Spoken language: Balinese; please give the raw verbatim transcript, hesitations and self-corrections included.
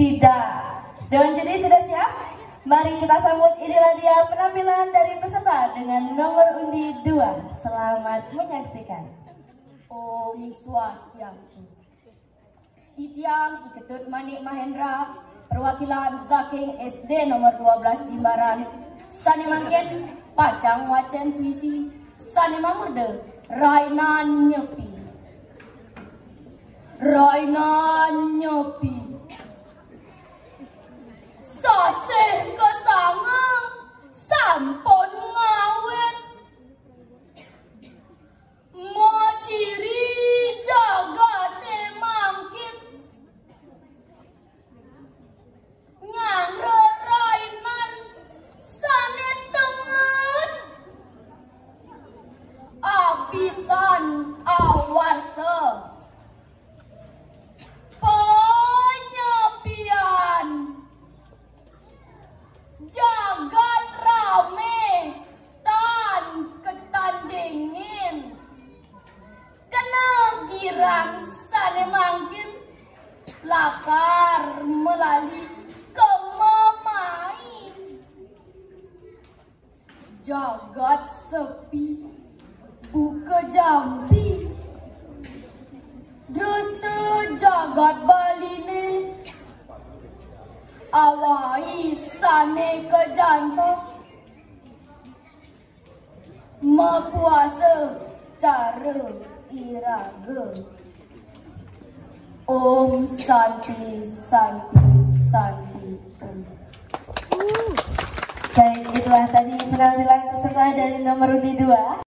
Tidak. Dewan juri sudah siap? Mari kita sambut, inilah dia penampilan dari peserta dengan nomor undi dua. Selamat menyaksikan. Om Swastiastu. Titiang I Ketut Manik Mahendra, perwakilan saking S D nomor dua belas Jimbaran. Sane mangkin pacang wacen puisi sane mamurda Rainan Nyepi. Rainan Nyepi. Sasih kasanga sampun ngawit. Maciri jagate mangkin nyanggra rainan sane tenget apisan awarsa. Panyepian. Jagat rame tan ketandingin. Kena girang sane mangkin lakar melali kemamai. Jagat sepi, buka jampi. Dusta jagat Baline, awai sane kajantos. Makuasa cara iraga. Om Santi, Santi, Santi, Om. Baik, itulah tadi penampilan peserta dari nomor undi dua.